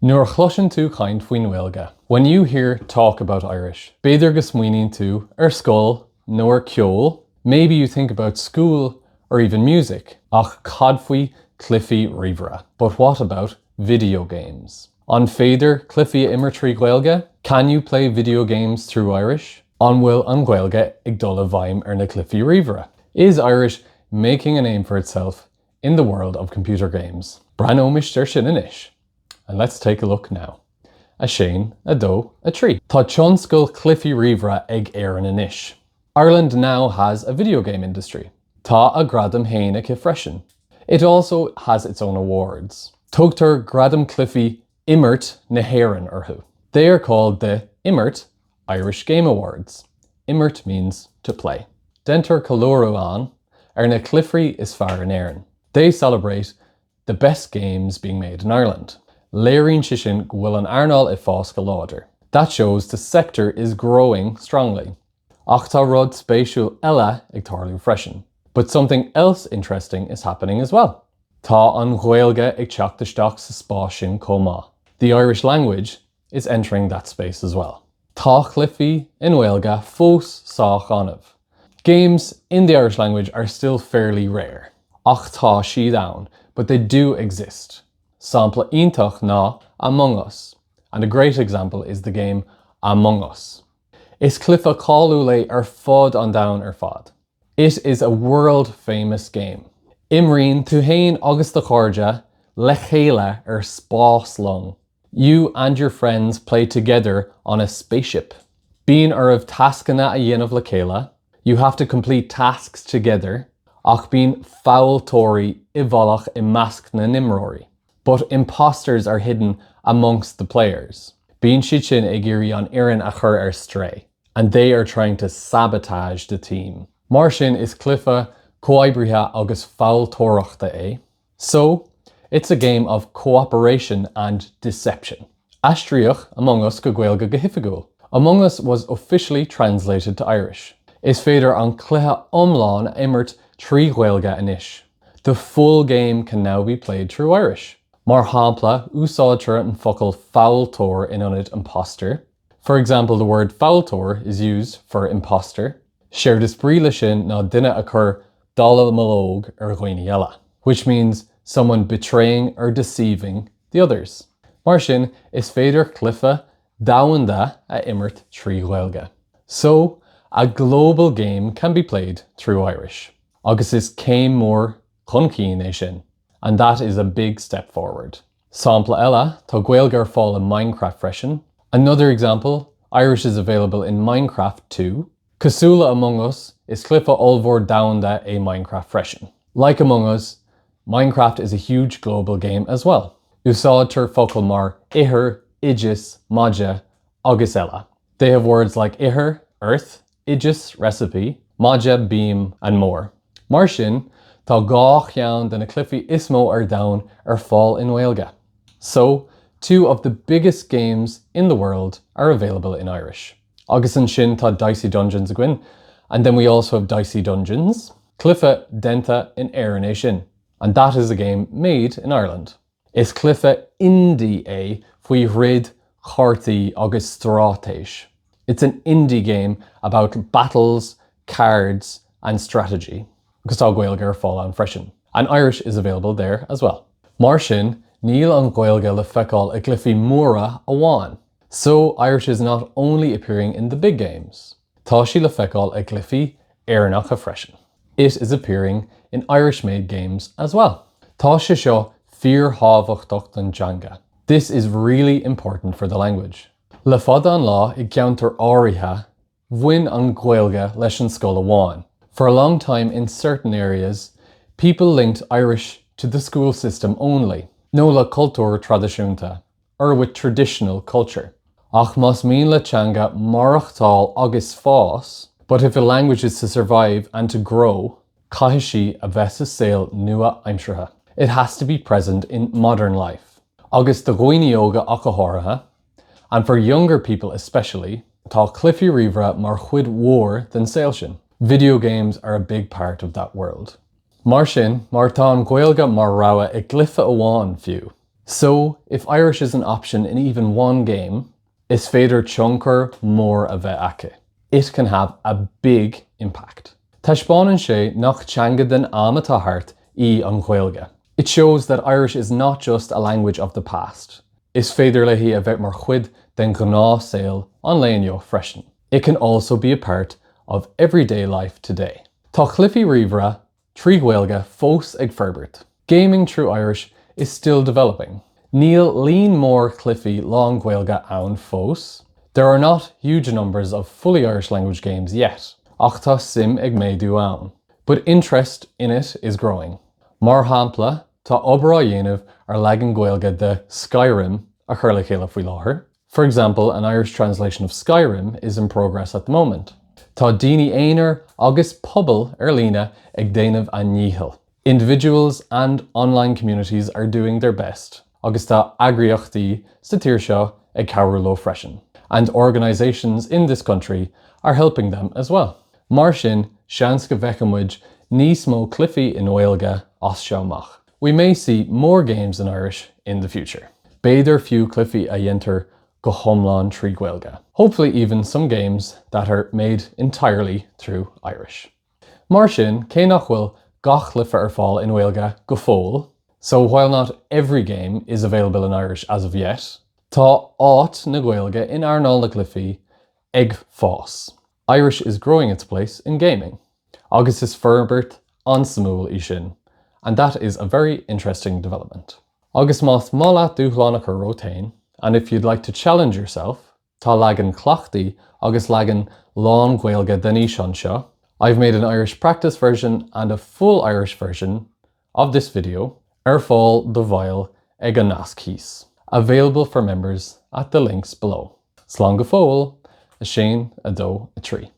Nuair a chloiseann tú caint faoin nGaeilge, when you hear talk about Irish, b'fhéidir go smaoiníonn tú ar scoil nó ar ceol, maybe you think about school or even music, ach cad faoi cluichí ríomhaire? But what about video games? An féidir cluichí a imirt trí Ghaeilge? Can you play video games through Irish? An bhfuil an Ghaeilge ag dul i bhfeidhm ar na cluichí ríomhaire? Is Irish making a name for itself in the world of computer games? Breathnóimis ar sin anois. And let's take a look now. 1, 2, 3. Tá tionscal cluichí ríomhaire ag Éirinn anois. Ireland now has a video game industry. Tá a gradaim féin aici freisin. It also has its own awards. Tugtar Gradaim Cluichí Imirt na hÉireann orthu. They are called the Imirt Irish Game Awards. Imirt means to play. Déantar ceiliúradh ann ar na cluichí is fearr in Éirinn. They celebrate the best games being made in Ireland. Léiríonn sé sin go bhfuil an earnáil ag fás go láidir. That shows the sector is growing strongly. Ach tá rud spéisiúil eile ag tarlú freisin. But something else interesting is happening as well. Tá an Ghaeilge ag teacht isteach sa spás sin chomh maith. The Irish language is entering that space as well. Tá cluichí i nGaeilge fós sách annamh. Games in the Irish language are still fairly rare. Ach tá siad ann, but they do exist. Sampla iontach ná Among Us, and a great example is the game Among Us. Is cluiche cáiliúil é ar fud an domhain ar fad. It is a world famous game. Imríonn tú féin agus do chairde le chéile ar spáslong. You and your friends play together on a spaceship. Bíonn oraibh tascanna a dhéanamh le chéile, you have to complete tasks together, ach bíonn fealltóirí i bhfolach i measc na n-imreoirí. But imposters are hidden amongst the players. Bíonn siad sin ag iarraidh an fhoireann a chur ar strae, and they are trying to sabotage the team. Mar sin is cluiche comhoibrithe agus fealltóireachta é. So, it's a game of cooperation and deception. Aistríodh Among Us go Gaeilge go hoifigiúil. Among Us was officially translated to Irish. Is féidir an cluiche iomlán a imirt trí Ghaeilge anois. The full game can now be played through Irish. Mar shampla, úsáidtear an focal fealltóir in ionad imposter. For example, the word fealltóir is used for imposter. Séard is brí leis sin ná duine a chuir dallamullóg ar dhaoine eile, which means someone betraying or deceiving the others. Mar sin, is féidir cluiche domhanda a imirt trí Ghaeilge. So, a global game can be played through Irish. Agus is céim mór chun cinn é sin. And that is a big step forward. Sampla eile, tá Gaeilge ar fáil i Minecraft freisin. Another example, Irish is available in Minecraft too. Cosúil le Among Us, is cluiche ollmhór domhanda é Minecraft freisin. Like Among Us, Minecraft is a huge global game as well. Úsáidtear focail mar ithir, oideas, maide, agus eile. They have words like ithir, earth, oideas, recipe, maide, beam, and more. Mar sin, tá dhá cheann de na cluichí is mó ar domhan ar fáil i nGaeilge. So, two of the biggest games in the world are available in Irish. Agus ansin tá Dicey Dungeons againn, and then we also have Dicey Dungeons. Cluiche déanta in Éirinn é sin, and that is a game made in Ireland. Is cluiche indie é faoi throid chártaí agus straitéis. It's an indie game about battles, cards and strategy. Agus tá Gaeilge ar fáil ann freisin. And Irish is available there as well. Mar sin, níl an Ghaeilge le feiceáil i gcluichí móra amháin. So, Irish is not only appearing in the big games. Tá sí le feiceáil i gcluichí Éireannacha freisin. It is appearing in Irish-made games as well. Tá sé seo fíorthábhachtach don teanga. This is really important for the language. Le fada an lá i gceantair áirithe, bhain an Ghaeilge leis an scoil amháin. For a long time in certain areas, people linked Irish to the school system only, nó le cultúr traidisiúnta, or with traditional culture. Ach más mian le teanga maireachtáil agus fás, but if a language is to survive and to grow, caithfidh sí a bheith sa saol nua-aimseartha. It has to be present in modern life. Agus do dhaoine óga ach go háirithe, and for younger people especially, tá cluichí ríomhaire mar chuid mhór den saol sin. Video games are a big part of that world. Mar sin, má tá an Ghaeilge mar rogha i gcluiche amháin fiú. So, if Irish is an option in even one game, is féidir tionchar mór a bheith aici. It can have a big impact. Taispeánann sé nach teanga den am atá thart í an Ghaeilge. It shows that Irish is not just a language of the past. Is féidir léi a bheith mar chuid den ghnáthshaol an lae inniu freisin. It can also be a part of everyday life today. Tá cluichí ríomhaire 3 Ghaeilge fós ag forbairt. Gaming through Irish is still developing. Níl líon mór cluichí lán-Ghaeilge ann fós. There are not huge numbers of fully Irish language games yet, ach tá suim ag méadú ann. But interest in it is growing. Mar shampla, tá obair á dhéanamh ar leagan Gaeilge de Skyrim a chur le chéile faoi láthair. For example, an Irish translation of Skyrim is in progress at the moment. Tá daoine aonair agus pobail ar líne ag déanamh a ndícheall. Individuals and online communities are doing their best, agus tá eagraíochtaí sa tír seo ag cabhrú leo freisin. And organisations in this country are helping them as well. Mar sin, seans go bhfeicfidh muid níos mó cluichí i nGaeilge as seo amach. We may see more games in Irish in the future. B'fhéidir fiú cluichí a dhéantar go hiomlán trí Ghaeilge. Hopefully even some games that are made entirely through Irish. Mar sin, cé nach bhfuil gach cluiche ar fáil i nGaeilge go fóill, so while not every game is available in Irish as of yet, tá áit na Gaeilge in earnáil na gcluichí ag fás. Irish is growing its place in gaming. Agus is forbairt an-suimiúil í sin, and that is a very interesting development. Agus más maith leat dúshlán a chur ort féin, and if you'd like to challenge yourself, tá leagan cleachtaidh agus leagan lán-Ghaeilge den fhíseán seo, I've made an Irish practice version and a full Irish version of this video ar fáil do bhaill ag an nasc thíos. Available for members at the links below. Slán go fóill, 1, 2, 3.